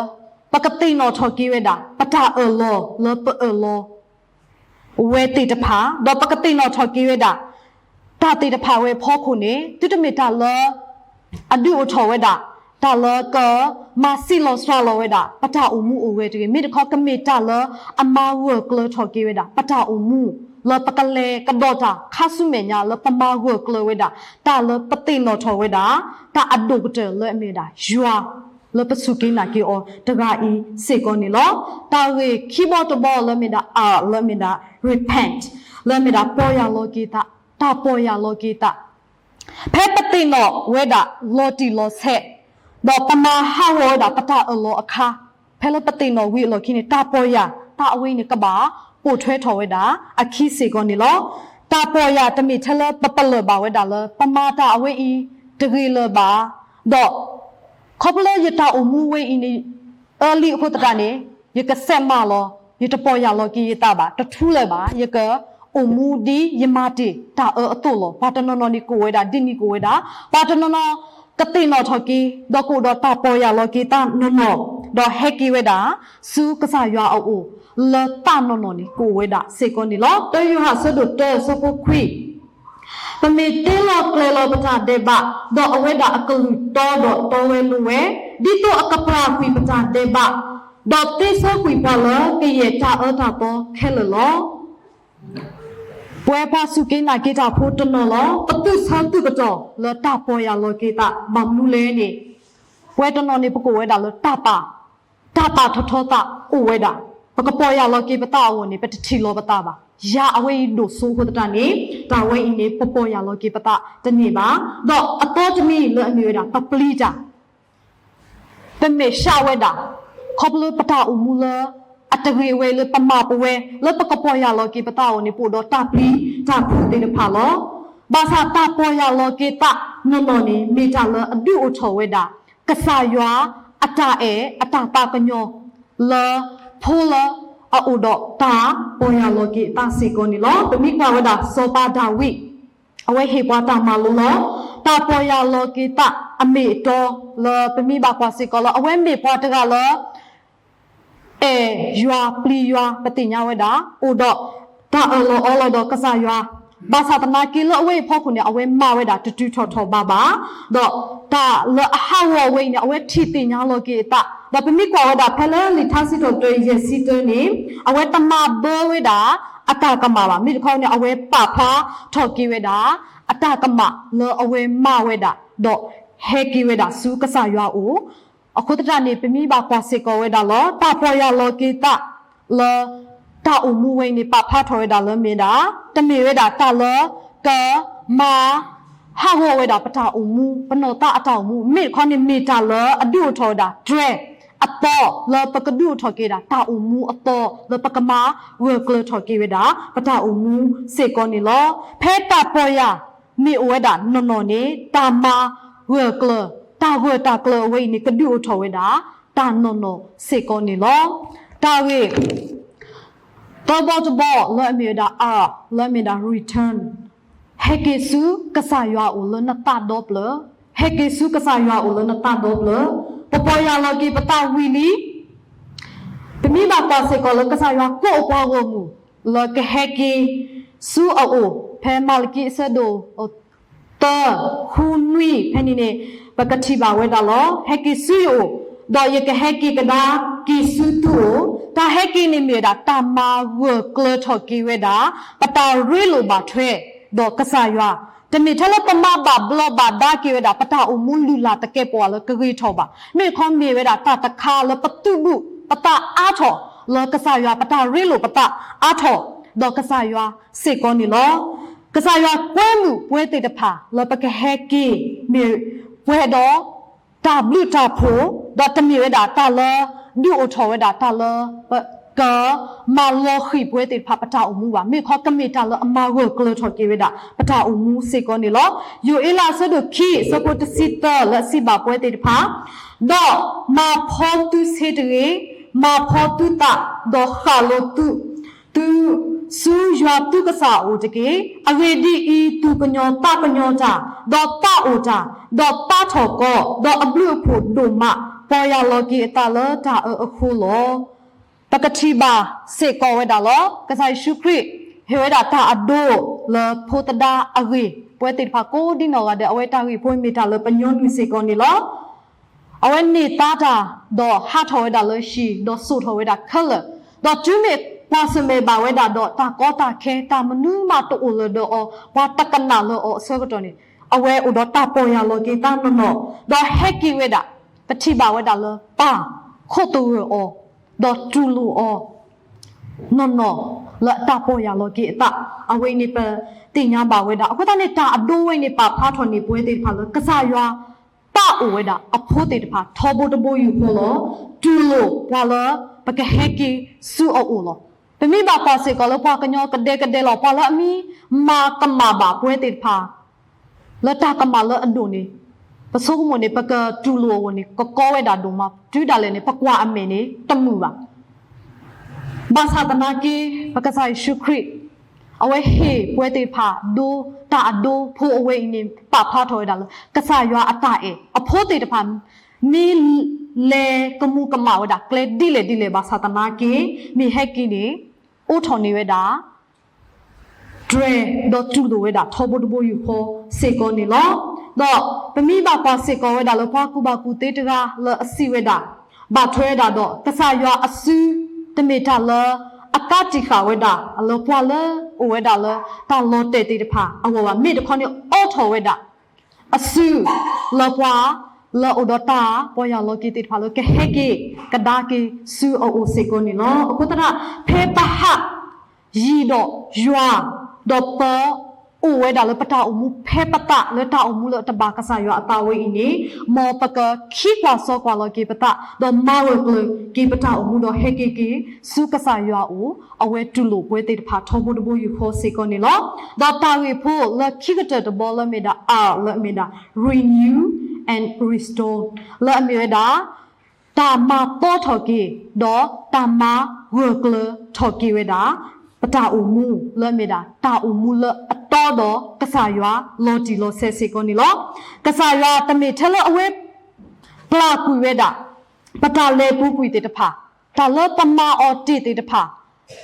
ပကသ့ၣ်နီၣ်ထီၣ်က့ၤဝဲဒၣ် ပတၢ်အၢၣ်လီၤလၢပအၢၣ်လီၤ ဝဲသ့ၣ်တဖၣ် ဒီးပကသ့ၣ်နီၣ်ထီၣ်က့ၤဝဲဒၣ် တၢ်သ့ၣ်တဖၣ်ဝဲအဖီခိၣ်န့ၣ် သုတမ့ၢ်တၢ်လၢ အဒုးအိၣ်ထီၣ်ဝဲဒၣ် တၢ်လၢကမၤစံးလီၤစှၤလီၤဝဲဒၣ် ပတၢ်အိၣ်မူအိၣ်ဂဲၤတဂ့ၤ. မ့ၢ်တခီ ကမ့ၢ်တၢ်လၢအမၤဂၢၢ်ကျၢၤထီၣ်က့ၤဝဲဒၣ် ပတၢ်အိၣ်မူ လၢပကလဲၤကဒီးတၢ်ခါဆူမဲာ်ညါ လၢပမၤဂၢၢ်ကျၢၤဝဲဒၣ် တၢ်လၢပသ့ၣ်နီၣ်ထီၣ်ဝဲဒၣ် တၢ်အဒိၣ်ကတၢၢ်လၢအမ့ၢ်ဝဲဒၣ် ယွၤ လၢပစူၢ်က့ၤနာ်က့ၤအီၤတဂၤအံၤစ့ၢ်ကီးန့ၣ်လီၤ. တၢ်ဂ့ၢ်ခံဘီတဘီလၢမ့ၢ်ဒၣ် R လၢမ့ၢ်ဒၣ် repent လၢမ့ၢ်ဒၣ်ပီၢ်ယၢ်လီၤက့ၤသး, တၢ်ပီၢ်ယၢ်လီၤက့ၤသး ဖဲပသ့ၣ်နီၣ်ဝဲဒၣ်လီၤတံၢ်လီၤဆဲး, ဒီးပမၤဟးဂီၤဝဲဒၣ်ပတၢ်အၢၣ်လီၤအခါ, ဖဲလၢပသ့ၣ်နီၣ်ဝံၤအလီၢ်ခံန့ၣ် တၢ်ပီၢ်ယၢ် တၢ်အဝဲအံၤန့ၣ် ကဘၣ်ပိာ်ထွဲထီၣ်ဝဲဒၣ်အခံစ့ၢ်ကီးန့ၣ်လီၤ. တၢ်ပီၢ်ယၢ်တမ့ၢ်ထဲလၢပပလၢၢ်ဘၣ်ဝဲဒၣ်လၢ ပမၤတၢ်အဝဲအံၤတဂ့ၤလၢၤဘၣ်, ဒီး ခီဖျိလၢယတၢ်အိၣ်မူဝဲအံၤန့ၣ် အၢလံအဃိသတးန့ၣ် ယကစဲးမၤလီၤ, ယတပီၢ်ယၢ်လီၤက့ၤယသးဘၣ်, တထူလၢၤဘၣ်, ယကအိၣ်မူဒ်ယမၤတ့ၢ်တၢ်အၢအသိးလီၤ. ပှၤတနီၤနီၤန့ၣ်ကအိၣ်ဝဲဒၣ်ဒ်န့ၣ်ကအိၣ်ဝဲဒၣ်, ပှၤတနီၤနီၤကသ့ၣ်နီၣ်ထီၣ်က့ၤ ဒီးကအိၣ်ဒီးတၢ်ပီၢ်ယၢ်လီၤက့ၤသးနီၢ်နီၢ်, ဒီးဟဲက့ၤဝဲဒၣ် ဆူကစၢ်ယွၤအအိၣ် လၢသးနီၢ်နီၢ်န့ၣ် ကအိၣ်ဝဲဒၣ်စ့ၢ်ကီးန့ၣ်လီၤ. တၢယိၤဟၣ်အဆၢဒိၣ်တၢအဆၢဖိခွံ ပမ့ၢ်တ့လီၤကျဲၤလီၤပတၢ်ဒဲးဘး, ဒီးအဝဲဒၣ်အကလုၢ်တီဒီးတီဝဲလိၤဝဲ, ဒ်သိးအကပျၢ်ကွံာ်ပတၢ်ဒဲးဘး, ဒီးသ့ဆၢကွံာ်ပှၤလၢကယဲၢ်တၢ်အၢတၢ်သီခဲလၢာ်လီၤ. ပဝဲပှၤစူၢ်က့ၤနာ်က့ၤတၢ်ဖိတနီၤလီၤ. ပသူၣ်ဆၢသူၣ်ကတီၢ်လၢတၢ်ပီၢ်ယၢ်လီၤက့ၤသး ဘၣ်မနုၤလဲၣ်န့ၣ်, ပဝဲတနီၤန့ၣ် ပကအိၣ်ဝဲဒၣ်လၢတၢ်ပာ် တၢ်ပာ်ထီၣ်ထီသးအိၣ်ဝဲဒၣ်, ပကပီၢ်ယၢ်လီၤက့ၤပသးအဂီၢ်န့ၣ် ပတထံၣ်လီၤပသးဘၣ်. ယၤအဝဲအံၤဒိၣ်စိအဃိသတးန့ၣ် တၢ်ဝဲအံၤန့ၣ် ပပီၢ်ယၢ်လီၤက့ၤပသးတန့ၢ်ဘၣ်. ဒီးအသီတမံၤလၢအမ့ၢ်ဝဲဒၣ် ပပျံၤတၢ် ပမဲာ်ဆှးဝဲဒၣ်, ခီဖျိပတၢ်အိၣ်မူလၢ အတဂ့ၤဝဲလၢပမၤပဝဲ လၢပကပီၢ်ယၢ်လီၤက့ၤပသးအဂီၢ်န့ၣ် ပအိၣ်ဒီးတၢ်ပျံၤတၢ်ဖုးသ့ၣ်တဖၣ်လီၤ. ဘၣ်ဆၣ်တၢ်ပီၢ်ယၢ်လီၤက့ၤသးနီၢ်နီၢ်န့ၣ် မ့ၢ်တၢ်လၢအဒုးအိၣ်ထီၣ်ဝဲဒၣ် ကစၢ်ယွၤအတၢ်အဲၣ် အတၢ်သးကညီၤ လၢဖိလၢအအိၣ်ဒီးတၢ်ပီၢ်ယၢ်လီၤက့ၤအသးစ့ၢ်ကီးန့ၣ်လီၤ. ပမ့ၢ်ကွၢ်ဝဲဒၣ်စီၤပၤဒၤဝံး အဝဲဟ့ၣ်ပှၤတၢ်မၤလိလီၤ. တၢ်ပီၢ်ယၢ်လီၤက့ၤသးအမ့ၢ်အတီလၢပမ့ၢ်ဘၣ်ကွၢ်စ့ၢ်ကီးလၢ အဝဲမ့ၢ်ပှၤတဂၤလၢ အဲၣ်ယွၤပျံၤယွၤ ပသ့ၣ်ညါဝဲဒၣ် အိၣ်ဒီးတၢ်အၢၣ်လီၤအီလီၤဒီးကစၢ်ယွၤ, ဘၣ်ဆၣ်သနာ်က့လၢအဝဲအံၤအဖီခိၣ်န့ၣ် အဝဲမၤဝဲဒၣ်တတုၤထီၣ်ထီၣ်ဘးဘၣ်, ဒီးတၢ်လၢအဟးဂီၤအဝဲအံၤန့ၣ် အဝဲထံၣ်သ့ၣ်ညါလီၤက့ၤအသး, ဒီးပမ့ၢ်ကွၢ်ဝဲဒၣ်ဖဲလၢလံာ်ထါစံးထီၣ်ပတြၢၤယဲၢ်ဆံတၢန့ၣ် အဝဲတမၤဘၢဝဲဒၣ်အတၢ်ကမၣ်ဘၣ်, မ့ၢ်တခီန့ၣ် အဝဲပာ်ဖျါထီၣ်က့ၤဝဲဒၣ် အတၢ်ကမၣ်လၢအဝဲမၤဝဲဒၣ် ဒီးဟဲက့ၤဝဲဒၣ်ဆူကစၢ်ယွၤအအိၣ် အဃိသတးန့ၣ် ပမ့ၢ်ဘၣ်ကွၢ်စ့ၢ်ကီးဝဲဒၣ်လီၤ. တၢ်ပီၢ်ယၢ်လီၤက့ၤသးလၢ တၢ်အိၣ်မူဝဲအံၤန့ၣ် ပာ်ဖျါထီၣ်ဝဲဒၣ်လၢမ့ၢ်ဒၣ် တမ့ၢ်ဝဲဒၣ်တၢ်လၢကမၤ ဟးဂီၤဝဲဒၣ်ပတၢ်အိၣ်မူ, ပနီၢ်သးအတၢ်အိၣ်မူ, မ့ၢ်တခီန့ၣ်မ့ၢ်တၢ်လၢအဒုးအိၣ်ထီၣ်ဝဲဒၣ်တြဲၤအသီ လၢပကဒုးအိၣ်ထီၣ်က့ၤဝဲဒၣ် တၢ်အိၣ်မူအသီ လၢပကမၤဂၢၢ်ကျၢၤထီၣ်က့ၤဝဲဒၣ် ပတၢ်အိၣ်မူစ့ၢ်ကီးန့ၣ်လီၤ. ဖဲတၢ်ပီၢ်ယၢ်မ့ၢ်အိၣ်ဝဲဒၣ်နီၢ်နီၢ်န့ၣ် တၢ်မၤဂၢၢ်ကျၢၤ, တၢ်ဂၢၢ်တၢ်ကျၢၤအဝဲအံၤန့ၣ် ကဒုးအိၣ်ထီၣ်ဝဲဒၣ် တၢ်နီၢ်နီၢ်စ့ၢ်ကီးန့ၣ်လီၤ. တၢ်ဂ့ၢ် သၢဘီတဘီလၢအမ့ၢ်ဝဲဒၣ် အါ လၢအမ့ၢ်ဒၣ် return, ဟဲက့ၤဆူကစၢ်ယွၤအအိၣ်လၢနသးဒီဖျၢၣ်, ဟဲက့ၤဆူကစၢ်ယွၤအအိၣ်လၢနသးဒီဖျၢၣ်. ပပီၢ်ယၢ်လီၤက့ၤပသးဝံၤလံ ပမ့ၢ်ဘၣ်ကွၢ်စ့ၢ်ကီးလၢကစၢ်ယွၤကိးအပှၤဂီၢ်မုၢ် လၢကဟဲက့ၤဆူအအိၣ် ဖဲမၤလကံအဆၢဒိၣ်သၢ ဃုနွံ ဖဲန့ၣ်န့ၣ် ပကထံၣ်ဘၣ်ဝဲဒၣ်လီၤ. ဟဲက့ၤဆူယအိၣ်, ဒီးယကဟဲက့ၤကဒါက့ၤဆူသုအိၣ်. တၢ်ဟဲက့ၤန့ၣ်မ့ၢ်ဝဲဒၣ် တၢ်မၤဂၢၢ်ကျၢၤထီၣ်က့ၤဝဲဒၣ် ပတၢ်ရ့လိာ်ဘၣ်ထွဲ ဒီးကစၢ်ယွၤ, တမ့ၢ်ထဲလၢပမၤဘၣ်ဘျီးဘၣ်ဒါက့ၤဝဲဒၣ် ပတၢ်အိၣ်မူလုၢ်လၢ်သကဲးပဝးလၢကဂ့ၤထီၣ်ဘၣ်. မ့ၢ်တခီမ့ၢ်ဝဲဒၣ်တၢ်တခါလၢပသုးဘူးပသးအါထီၣ်လၢကစၢ်ယွၤ, ပတၢ်ရ့လိာ်ပသးအါထီၣ်ဒီးကစၢ်ယွၤစ့ၢ်ကီးန့ၣ်လီၤ. ကစၢ်ယွၤကွဲမုာ်ပဝဲသ့ၣ်တဖၣ်လၢပကဟဲက့ၤ မ့ၢ်ပှဲၤဒီး တၢ်ဘျုးတၢ်ဖှိၣ်, ဒီးတမ့ၢ်ဝဲဒၣ်တၢ်လၢ ဒုးအိၣ်ထီၣ်ဝဲဒၣ်တၢ်လၢ ပကမၤလီၤဃံၤပဝဲသ့ၣ်တဖၣ်ပတၢ်အိၣ်မူဘၣ်. မ့ၢ်ခီကမ့ၢ်တၢ်လၢအမၤဂၢၢ်ကျၢၤထီၣ်က့ၤဝဲဒၣ် ပတၢ်အိၣ်မူစ့ၢ်ကီးန့ၣ်လီၤ. ယိၤအ့လးအဆၢဒိၣ်ခံ အဆၢဖိတဆံသၢလၢအစံးဘၣ်ပဝဲသ့ၣ်တဖၣ်, ဒီးမၤဖီသုဆ့တဂ့ၤ, မၤဖီသုသး, ဒီးဃၣ်လိၤသု သုဆူယွၤသုကစၢ်အအိၣ်တက့ၢ်. အဂ့ၢ်ဒ်အံၤ, သူၣ်ကညီၤသးကညီၤတၢ်, ဒီးသးအိၣ်တၢ်, ဒီးသးထီၣ်ကီ, ဒီးအဘျုးအဖှိၣ်ဒိၣ်မး, ပီၢ်ယၢ်လီၤက့ၤအသးလၢတၢ်အၢအဃိလီၤ. ပကထံၣ်ဘၣ်စ့ၢ်ကီးဝဲဒၣ်လီၤ. ကစၢ်ယ့ၣ်ၡူးခရံာ် ဟ့ၣ်ဝဲဒၣ်တၢ်အဒိလၢဖိသဒါအဂ့ၢ်, ပဝဲသ့ၣ်တဖၣ်ကိးဒ်နီၢ်ဂၤဒဲး အဝဲတၢ်ဂ့ၢ်ဖိမ့ၢ်တၢ်လၢပညီနုၢ်စ့ၢ်ကီးန့ၣ်လီၤ. အဝဲန့ၢ်သါတၢ်, ဒီးဟးထီၣ်ဝဲဒၣ်လၢဟံၣ်, ဒီးစိာ်ထီၣ်ဝဲဒၣ်ခဲလၢာ်, ဒီးတုၤမ့ၢ်ပှၤဆၢၣ်မဲာ်ဘၣ်ဝဲဒၣ်ဒီးတၢ်ကီတၢ်ခဲ, တၢ်မနုၤမးတအိၣ်လၢၤဒီးအီၤ, ပှၤတကနၣ်လၢအီၤအဆၢကတီၢ်န့ၣ်, အဝဲအိၣ်ဒီးတၢ်ပီၢ်ယၢ်လီၤက့ၤသးနီၢ်နီၢ်, ဒီးဟဲက့ၤဝဲဒၣ်, ပထံၣ်ဘၣ်ဝဲဒၣ်လၢပၢ်ခိးသဂၢၢ်အီၤ, ဒီးတူၢ်လိာ်အီၤ နီၢ်နီၢ်လၢအတၢ်ပီၢ်ယၢ်လီၤက့ၤအသး, အဝဲအံၤန့ၣ်ပသ့ၣ်ညါဘၣ်ဝဲဒၣ်. အဃိသတးန့ၣ် တၢ်အဒိဝဲအံၤန့ၣ် ပာ်ဖျါထီၣ်န့ၢ်ပဝဲသ့ၣ်တဖၣ်လၢ ကစၢ်ယွၤသးအိၣ်ဝဲဒၣ် အဖိသ့ၣ်တဖၣ်ထီဘိတဘိယူၢ်ဃီလီၤ. တူၢ်လိာ်ပှၤလၢပကဟဲက့ၤဆူအအိၣ်လီၤ. ပမ့ၢ်ဘၣ်ကွၢ်စ့ၢ်ကီးလၢပှၤကညီကဒဲကဒဲလီၤ ပှၤလၢအမံမၤကမၣ်ဘၣ်ပဝဲသ့ၣ်တဖၣ် လၢတၢ်ကမၣ်လၢအဒိၣ်န့ၣ်, ပဆိကမိၣ်န့ၣ် ပကတူၢ်လိာ်အဂီၢ်န့ၣ် ကကီဝဲဒၣ်ဒိၣ်မး, တုၤဒၣ်လဲာ်န့ၣ် ပကွၢ်အမဲာ်န့ၣ် တမုာ်ဘၣ်. ဘၣ်ဆၣ်သနာ်က့ ပကစၢ်ယ့ၣ်ၡူးခရံာ် အဝဲဟ့ၣ်ပဝဲသ့ၣ်တဖၣ်ဒိ တၢ်အဒိဖိအဝဲအံၤန့ၣ် ပာ်ဖျါထီၣ်ဝဲဒၣ်လၢ ကစၢ်ယွၤအတၢ်အဲၣ် အဖိသ့ၣ်တဖၣ် မ့ၢ်လဲၤကမူၤကမၣ်ဝဲဒၣ်ကျဲဒ်လဲၣ်ဒ်လဲၣ်ဘၣ်ဆၣ်သနာ်က့ မ့ၢ်ဟဲက့ၤန့ၣ် အိးထီၣ်န့ၢ်ဝဲဒၣ် တြဲၤ ဒီးတူၢ်လိာ်ဝဲဒၣ်ထီဘိတဘိယူၢ်ဃီစ့ၢ်ကီးန့ၣ်လီၤ. ဒီးပမ့ၢ်ဘၣ်ကွၢ်စ့ၢ်ကီးဝဲဒၣ်လၢပှၤကူၣ်ဘၣ်ကူၣ်သ့တဂၤလၢအစံးဝဲဒၣ်, ဘၣ်ထွဲဝဲဒၣ်ဒီး ကစၢ်ယွၤအစု တမ့ၢ်တၢ်လၢအကးတံာ်ဃာ်ဝဲဒၣ်လၢပှၤလၢအိၣ်ဝဲဒၣ်လၢတၢ်လီၤတဲာ်သ့ၣ်တဖၣ်အဂီၢ်ဘၣ်. မ့ၢ်တခီန့ၣ် အိးထီၣ်ဝဲဒၣ် အစုလၢပှၤ လၢအအိၣ်ဒီးတၢ်ပီၢ်ယၢ်လီၤက့ၤသ့ၣ်တဖၣ်လၢကဟဲက့ၤကဒါက့ၤဆူအအိၣ်စ့ၢ်ကီးန့ၣ်လီၤ. အဃိသတး ဖဲပဟးယံၤဒီးယွၤ ဒီးပအိၣ်ဝဲဒၣ်လၢပတၢ်အိၣ်မူဖဲပသးလၢတၢ်အိၣ်မူလၢအတဘၣ်ကစၢ်ယွၤအသးဝဲအံၤန့ၣ်, မ်ပကခံကွၢ်စီကွၢ်လီၤက့ၤပသး ဒီးမၤဂၢၢ်ကျၢၤက့ၤပတၢ်အိၣ်မူဒီးဟဲက့ၤက့ၤဆူကစၢ်ယွၤအအိၣ် အဝဲတူၢ်လိာ်ပဝဲသ့ၣ်တဖၣ်ထီဘိတဘိယူၢ်ဃီစ့ၢ်ကီးန့ၣ်လီၤ. ဒီးတၢ်ဂ့ၢ်ဖိလၢခံကတၢၢ်တဘီလၢအမ့ၢ်ဒၣ် အါ လၢအမ့ၢ်ဒၣ် renew and restore လၢအမ့ၢ်ဝဲဒၣ် တၢ်မၤသီထီၣ်က့ၤ ဒီးတၢ်မၤဂၢၢ်ကျၢၤထီၣ်က့ၤဝဲဒၣ် ပတၢ်အိၣ်မူ လၢအမ့ၢ်ဒၣ် တၢ်အိၣ်မူလၢအတီဒီးကစၢ်ယွၤလီၤတံၢ်လီၤဆဲးစ့ၢ်ကီးန့ၣ်လီၤ. ကစၢ်ယွၤတမ့ၢ်ထဲလၢအဝဲ ပျၢ်ကွံာ်ဝဲဒၣ် ပတၢ်လဲၤပူၤကွံာ်သ့ၣ်တဖၣ်, တၢ်လၢပမၤအီၤတ့ၢ်သ့ၣ်တဖၣ်,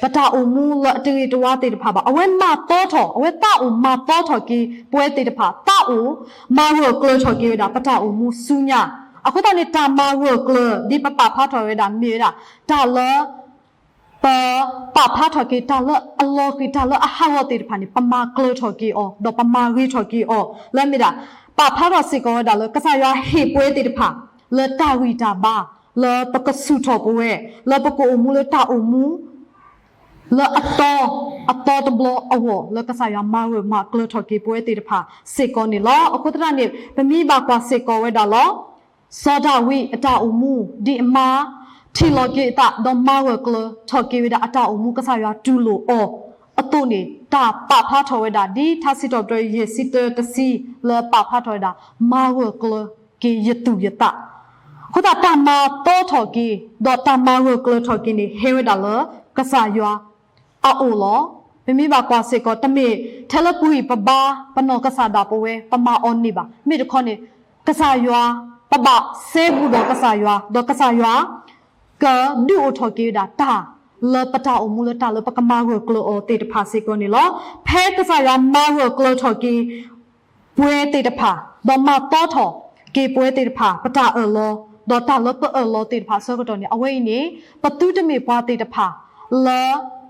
ပတၢ်အိၣ်မူလၢအတဂ့ၤတဝါသ့ၣ်တဖၣ်ဘၣ်. အဝဲမၤသီထီၣ်, အဝဲသးအိၣ်မၤသီထီၣ်က့ၤပဝဲသ့ၣ်တဖၣ်, သးအိၣ်မၤဂၢၢ်ကျၢၤထီၣ်က့ၤဝဲဒၣ် ပတၢ်အိၣ်မူဆူညါ. အဃိသတးန့ၣ် တၢ်မၤဂၢၢ်ကျၢၤ ဒ်ပပာ်ဖျါထီၣ်ဝဲဒၣ် မ့ၢ်ဝဲဒၣ် တၢ်လၢ ပပာ်ဖျါထီၣ်က့ၤ တၢ်လၢအလီၤဃံၤ တၢ်လၢအဟးဂီၤသ့ၣ်တဖၣ်န့ၣ် ပမၤကျၢၤထီၣ်က့ၤအီၤ ဒီးပမၤဂ့ၤထီၣ်က့ၤအီၤ လၢမ့ၢ်ဒၣ် ပာ်ဖျါထီၣ်စ့ၢ်ကီးဝဲဒၣ်လၢ ကစၢ်ယွၤဟ့ၣ်ပဝဲသ့ၣ်တဖၣ် လၢတၢ်ဂံၢ်တၢ်ဘါ လၢပကဆူၣ်ထီၣ်ပဝဲ လၢပကအိၣ်မူလၢတၢ်အိၣ်မူ လၢအတီ အတီတဘျီအဂီၢ် လၢကစၢ်ယွၤမၤဂၢၢ်မၤကျၢၤထီၣ်က့ၤပဝဲသ့ၣ်တဖၣ်စ့ၢ်ကီးန့ၣ်လီၤ. အဃိသတးန့ၣ် ပမ့ၢ်ဘၣ်ကွၢ်စ့ၢ်ကီးဝဲဒၣ်လီၤ. စီၤဒၤဝံးအတၢ်အိၣ်မူ ဒ်အမါထံၣ်လီၤက့ၤအသး ဒီးမၤဂၢၢ်ကျၢၤထီၣ်က့ၤဝဲဒၣ်အတၢ်အိၣ်မူ ကစၢ်ယွၤတူၢ်လိာ်အီၤအသိးန့ၣ် တၢ်ပာ်ဖျါထီၣ်ဝဲဒၣ် ဒ်ထါစံးထီၣ်ပတြၢၤယဲၢ်ဆံတၢတဆံ လၢပာ်ဖျါထီၣ်ဝဲဒၣ် မၤဂၢၢ်ကျၢၤက့ၤယသူၣ်ယသး အဃိသတး တၢ်မၤတီထီၣ်က့ၤ ဒီးတၢ်မၤဂၢၢ်ကျၢၤထီၣ်က့ၤန့ၣ် ဟဲဝဲဒၣ်လၢကစၢ်ယွၤအအိၣ်လီၤ. ပမ့ၢ်ဘၣ်ကွၢ်စ့ၢ်ကီး တမ့ၢ်ထဲလၢပဂံၢ်ပဘါ ပနီၢ်ကစၢ်ဒၣ်ပဝဲ ပမၤအီၤန့ၢ်ဘၣ်. မ့ၢ်တခီန့ၣ် ကစၢ်ယွၤ ပဘၣ်စဲဘူးဒီးကစၢ်ယွၤ ဒီးကစၢ်ယွၤ ကဒုးအိၣ်ထီၣ်က့ၤဝဲဒၣ်တၢ်လၢပတၢ်အိၣ်မူလၢတၢ်လၢပကမၤဂၢၢ်ကျၢၤအီၤသ့ၣ်တဖၣ်စ့ၢ်ကီးန့ၣ်လီၤ. ဖဲကစၢ်ယွၤမၤဂၢၢ်ကျၢၤထီၣ်က့ၤ ပဝဲသ့ၣ်တဖၣ် ဒီးမၤတီထီၣ်က့ၤပဝဲသ့ၣ်တဖၣ် ပတၢ်အၢၣ်လီၤ ဒီးတၢ်လၢပအၢၣ်လီၤသ့ၣ်တဖၣ်အဆၢကတီၢ်န့ၣ် အဝဲအံၤန့ၣ် ပသုတမ့ၢ်ပှၤသ့ၣ်တဖၣ်လၢ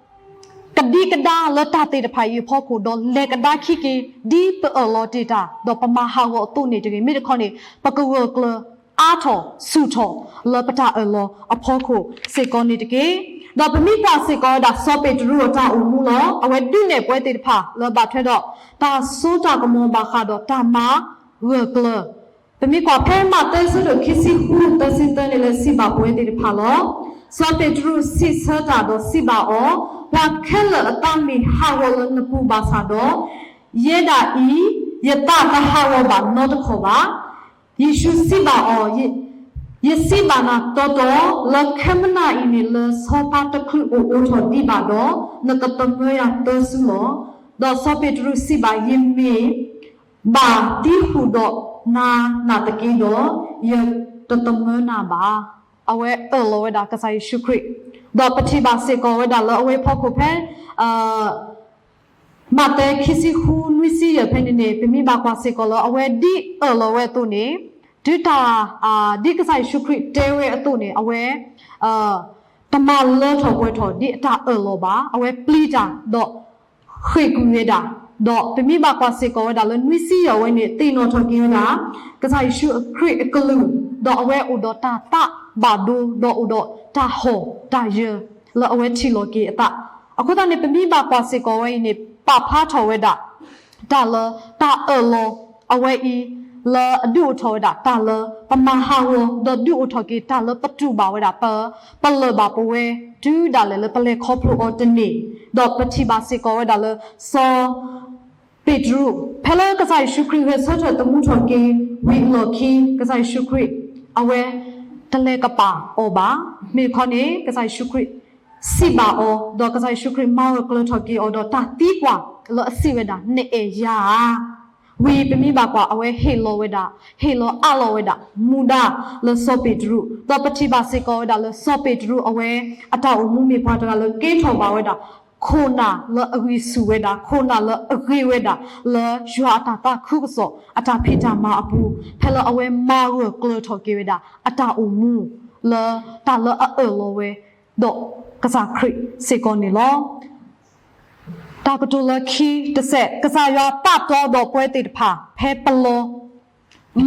ကဒံကဒါလၢတၢ်သ့ၣ်တဖၣ်အံၤအဖီခိၣ် ဒီးလဲၤကဒါခံက့ၤ ဒ်ပအၢၣ်လီၤတ့ၢ်တၢ် ဒီးပမၤဟးဂီၤအသိးန့ၣ်တဂ့ၤ. မ့ၢ်တခီန့ၣ် ပကဂၢၢ်ကျၢၤအါထီၣ်ဆူၣ်ထီၣ်လၢပတၢ်အၢၣ်လီၤအဖီခိၣ်စ့ၢ်ကီးန့ၣ်တက့ၢ်. ဒီးပမ့ၢ်ကွၢ်စ့ၢ်ကီးဝဲဒၣ်စီၤပ့းတရူးအတၢ်အိၣ်မူလီၤ. အဝဲဒုးနဲၣ်ပဝဲသ့ၣ်တဖၣ်လၢဘၣ်ထွဲဒီး တၢ်စိတၢ်ကမီၤဘၣ်ဃးဒီးတၢ်မၤဂၢၢ်ကျၢၤ ပမ့ၢ်ကွၢ်ဖဲမးသဲအဆၢဒိၣ်ခံဆံဃု သၢဆံသၢန့ၣ်လၢစံးဘၣ်ပဝဲသ့ၣ်တဖၣ်လီၤ. စီၤပ့းတရူးစံးဆၢတၢ်ဒီးစံးဘၣ်အီၤ, ပှၤခဲလၢာ်အသးမ့ၢ်ဟးဂီၤလၢနပူၤဘၣ်ဆၣ်ဒီး, ယဲဒၣ်အံၤ ယသးတဟးဂီၤဘၣ်နီတခီၣ်ဘၣ်. ယ့ၣ်ၡူးစံးဘၣ်အီၤ, ယစံးဘၣ်နၤတီတီ, လၢခဲမုၢ်နၤအံၤန့ၣ် လၢဆီဖါတချုးအိၣ်အိးထီၣ်ဒံးဘၣ်ဒီး, နကသမၢယၤသၢစုလီၤ. ဒီးစီၤပ့းတရူးစံးဘၣ်, ယမ့ၢ် ဘၣ်သံဃုာ်ဒီးနၤနာ်သက့ဒီး, ယတသမၢနၤဘၣ်. အဝဲအၢၣ်လီၤဝဲဒၣ်ကစၢ်ယ့ၣ်ၡူးခရံာ်, ဒီးပထံၣ်ဘၣ်စ့ၢ်ကီးဝဲဒၣ်လၢအဝဲဖီခိၣ်ဖဲ မးသဲခံဆံဃု နွံဆံယဲၢ်ဖဲန့ၣ်န့ၣ် ပမ့ၢ်ဘၣ်ကွၢ်စ့ၢ်ကီးလၢအဝဲဒ်အၢၣ်လီၤဝဲအသိးန့ၣ်, တုၤတၢ် ဒ်ကစၢ်ယ့ၣ်ၡူးခရံာ်တဲဝဲအသိးန့ၣ် အဝဲ တမၤလၢထီၣ်ပှဲၤထီၣ်ဒ်အတၢ်အၢၣ်လီၤဘၣ်. အဝဲပျံၤတၢ်ဒီးဃ့ၢ်ကွံာ်ဝဲဒၣ်, ဒီးပမ့ၢ်ဘၣ်ကွၢ်စ့ၢ်ကီးဝဲဒၣ်လၢနွံဆံယဲၢ်ဝဲန့ၣ် သ့ၣ်နီၣ်ထီၣ်က့ၤဝဲဒၣ် ကစၢ်ယ့ၣ်ၡူးခရံာ်အကလုၢ်, ဒီးအဝဲအိၣ်ဒီးတၢ်သးဘၣ်ဒိ ဒီးအိၣ်ဒီးတၢ်ဟီၣ်တၢ်ယၢၤ လၢအဝဲထံၣ်လီၤက့ၤအသး. အဃိသတးန့ၣ် ပမ့ၢ်ဘၣ်ကွၢ်စ့ၢ်ကီးဝဲအံၤန့ၣ် ပာ်ဖျါထီၣ်ဝဲဒၣ် တၢ်လၢတၢ်အၢၣ်လီၤအဝဲအံၤ လၢအဒုးအိၣ်ထီၣ်ဝဲဒၣ် တၢ်လၢပမၤဟးဂီၤ ဒီးဒုးအိၣ်ထီၣ်က့ၤ တၢ်လၢပတူၢ်ဘၣ်ဝဲဒၣ် ပ ပလၢၢ်ဘၣ်ပဝဲ တုၤဒၣ်လဲာ်လၢပလဲၤခီဖျိအီၤတန့ၢ်, ဒီးပထံၣ်ဘၣ်စ့ၢ်ကီးဝဲဒၣ်လၢ စီၤ ပ့းတရူး ဖဲလၢကစၢ်ယ့ၣ်ၡူးခရံာ်ဂဲၤဆၢထၢၣ်သမူထီၣ်က့ၤဝံၤအလီၢ်ခံ ကစၢ်ယ့ၣ်ၡူးခရံာ် အဝဲတလဲၤကပာ်အီၤဘၣ်. မ့ၢ်တခီန့ၣ် ကစၢ်ယ့ၣ်ၡူးခရံာ်စံးဘၣ်အီၤ, ဒီးကစၢ်ယ့ၣ်ၡူးခရံာ်မၤဂၢၢ်ကျၢၤထီၣ်က့ၤအီၤဒီးတၢ်သံကွၢ်လၢအစံးဝဲဒၣ် နအဲၣ်ယၤဧါ. ဝံၤပမ့ၢ်ဘၣ်ကွၢ် အဝဲဟ့ၣ်လီၤဝဲဒၣ်, ဟ့ၣ်လီၤအးလီၤဝဲဒၣ် မူဒါလၢစီၤပ့းတရူး, ဒီးပထံၣ်ဘၣ်စ့ၢ်ကီးဝဲဒၣ်လၢစီၤပ့းတရူးအဝဲ အတၢ်အိၣ်မူမ့ၢ်ပှၤတဂၤလၢကဲထီၣ်ဘၣ်ဝဲဒၣ် ခိၣ်နၢ်လၢအဂံၢ်ဆူၣ်ဝဲဒၣ်, ခိၣ်နၢ်လၢအဂ့ၤဝဲဒၣ် လၢယွၤအတၢ်သးခုကစီၣ် အတၢ်ဖံးတၢ်မၤအပူၤ, ဖဲလၢအဝဲမၤဂၢၢ်ကျၢၤထီၣ်က့ၤဝဲဒၣ် အတၢ်အိၣ်မူ လၢတၢ်လၢအအၢၣ်လီၤဝဲ ဒီးကစၢ်ခရံာ်စ့ၢ်ကီးန့ၣ်လီၤ. တၢ်ကတိၤလၢခံတစဲး, ကစၢ်ယွၤသးတီဒီးပဝဲသ့ၣ်တဖၣ် ဖဲပလီၤ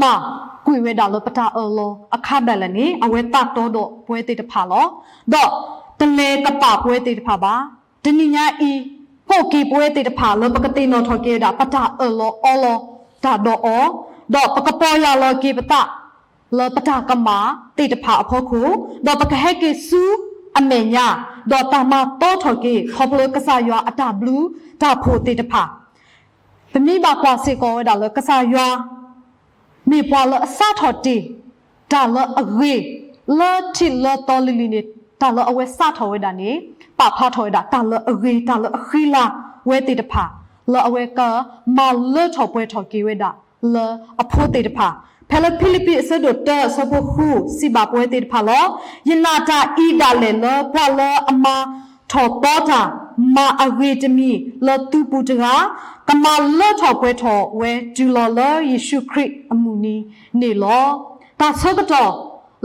မၢ်ကွံာ်ဝဲဒၣ်လၢပတၢ်အၢၣ်လီၤအခါဒၣ်လဲာ်န့ၣ် အဝဲသးတီဒီးပဝဲသ့ၣ်တဖၣ်လီၤ. ဒီးတလဲၤကပာ်ပဝဲသ့ၣ်တဖၣ်ဘၣ်. တနံၤညါအံၤ ကိးက့ၤပဝဲသ့ၣ်တဖၣ်လၢပကသ့ၣ်နီၣ်ထီၣ်က့ၤဝဲဒၣ် ပတၢ်အၢၣ်လီၤအီလီၤတၢ်ဒီးအီၤ, ဒီးပကပီၢ်ယၢ်လီၤက့ၤပသး လၢပတၢ်ကမၣ်သ့ၣ်တဖၣ်အဖီခိၣ်, ဒီးပကဟဲက့ၤဆူအမဲာ်ညါ, ဒီးတၢ်မၤတီထီၣ်က့ၤ ခီဖျိကစၢ်ယွၤအတၢ်ဘျုးတၢ်ဖှိၣ်သ့ၣ်တဖၣ် ပမ့ၢ်ဘၣ်ကွၢ်စ့ၢ်ကီးဝဲဒၣ်လၢကစၢ်ယွၤ မ့ၢ်ပှၤလၢအစးထီၣ်တ့ၢ် တၢ်လၢအဂ့ၤ လၢထံးလၢသီလံၤလံၤန့ၣ် တၢ်လၢအဝဲစးထီၣ်ဝဲဒၣ်န့ၣ် ပာ်ဖျါထီၣ်ဝဲဒၣ် တၢ်လၢအဂ့ၤ တၢ်လၢအဃံလၤဝဲသ့ၣ်တဖၣ် လၢအဝဲကမၤလၢထီၣ်ပှဲၤထီၣ်က့ၤဝဲဒၣ် လၢအဖိသ့ၣ်တဖၣ် ဖဲလၢဖံလံးပံးအဆၢဒိၣ်တၢအဆၢဖိဃု စံးဘၣ်ပဝဲသ့ၣ်တဖၣ်လီၤ. ယနာ်တၢ်အံၤဒၣ်လဲာ်လၢ ပှၤလၢအမၤထီၣ်သီတၢ် မၤအဂ့ၤတမံၤလၢသုပူၤတဂၤ ကမၤလၢထီၣ်ပှဲၤထီၣ်ဝဲတုၤလီၤလၢယ့ၣ်ၡူးခရံာ်အမုၢ်နံၤန့ၣ်လီၤ. တၢ်ဆၢကတီၢ်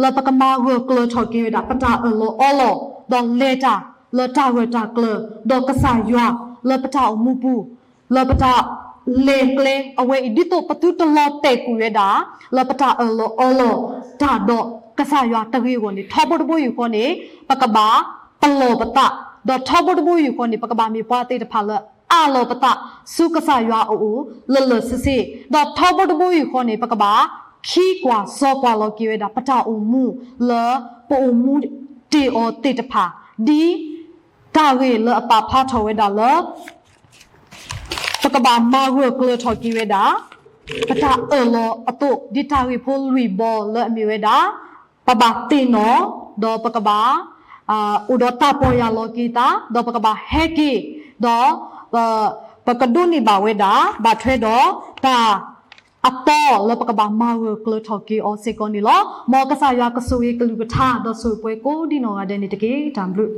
လၢပကမၤဂၢၢ်ကျၢၤထီၣ်က့ၤဝဲဒၣ် ပတၢ်အၢၣ်လီၤအီလီၤ ဒီးလဲၤတၢ်လၢတၢ်ဂၢၢ်တၢ်ကျၢၤ ဒီးကစၢ်ယွၤ လၢပတၢ်အိၣ်မူပူၤ လၢပတၢ်လဲၤကျဲအဝဲအံၤ ဒ်သိးပသုတလီၤတဲာ်ကွံာ်ဝဲဒၣ် လၢပတၢ်အၢၣ်လီၤအီလီၤတၢ်ဒီးကစၢ်ယွၤတဂ့ၤအဂီၢ်န့ၣ် ထီဘိတဘိယူၢ်ဃီန့ၣ် ပကဘၣ်ပလီၢ်ပသး ဒီးထီဘိတဘိယူၢ်ဃီန့ၣ် ပကဘၣ်မ့ၢ်ပှၤသ့ၣ်တဖၣ်လၢအၢၣ်လီၤပသးဆူကစၢ်ယွၤအအိၣ်လၢာ်လၢာ်ဆ့ဆ့, ဒီးထီဘိတဘိယူၢ်ဃီန့ၣ် ပကဘၣ်ခံကွၢ်စီကွၢ်လီၤက့ၤဝဲဒၣ် ပတၢ်အိၣ်မူလၢပအိၣ်မူတ့ၢ်အီၤသ့ၣ်တဖၣ်, ဒ်တၢ်ဂ့ၢ်လၢအပာ်ဖျါထီၣ်ဝဲဒၣ်လၢ ပကဘၣ်မၤဂၢၢ်ကျၢၤထီၣ်က့ၤဝဲဒၣ် ပတၢ်အၢၣ်လီၤအသိး, ဒ်တၢ်ဂ့ၢ်ဖိလွံၢ်ဘီလၢအမ့ၢ်ဝဲဒၣ် ပဘၣ်သ့ၣ်နီၣ်, ဒီးပကဘၣ် အိၣ်ဒီးတၢ်ပီၢ်ယၢ်လီၤက့ၤသး, ဒီးပကဘၣ်ဟဲက့ၤ, ဒီး ပကဒိးန့ၢ်ဘၣ်ဝဲဒၣ် ဘၣ်ထွဲဒီးတၢ်အသီလၢ ပကဘၣ်မၤဂၢၢ်ကျၢၤထီၣ်က့ၤအီၤစ့ၢ်ကီးန့ၣ်လီၤ. မ်ကစၢ်ယွၤကဆိၣ်ဂ့ၤကလုၢ်ကထါ ဒီးဆိၣ်ဂ့ၤပှၤကိးဒံနီၢ်ဂၤဒဲးန့ၣ်တက့ၢ်. တၢ်ဘျုး